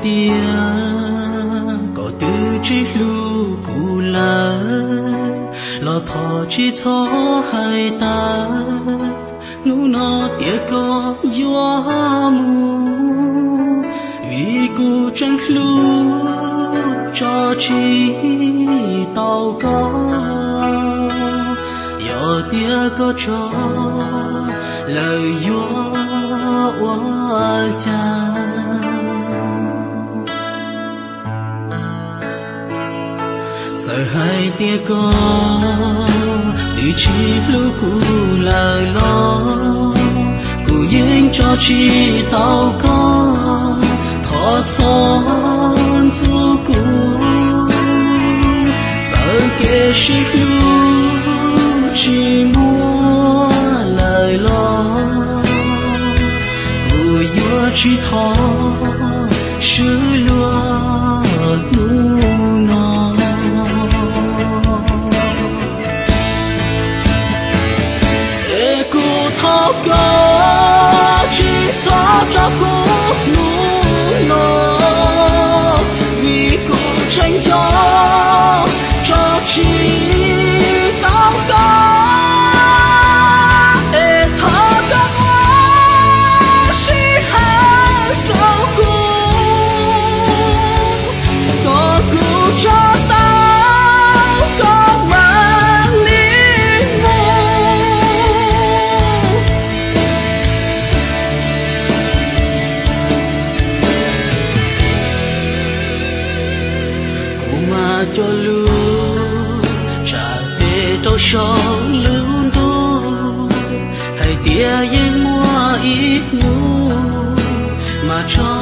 Tias koj twb tsis hlub kuv lawm, los thov tsis txhob hais tas, hnub no tias koj yuav mus, vim kuv tseem hlub tso tsis tau koj. Yog tias koj tso lawm yuav ua cas? Txawm hais tias koj twb tsis hlub kuv lawm los, kuv yeej tso tsis tau koj, thov txhob ntxub kuv. Txawm kev sib hlub tsis muaj lawm los, kuv yuav tsis thov swb luag hnub no. Es kuv thov koj tsis txhob tso kuv hnub no, vim kuv tseem nco tso tsis tau koj. Es thov koj muab sij hawm rau kuv, kom kuv tso tau koj mam li mus. Kuv mas cog lus tsam tes rau saum lub ntuj, hais tias yeej muaj ib hnub mas tso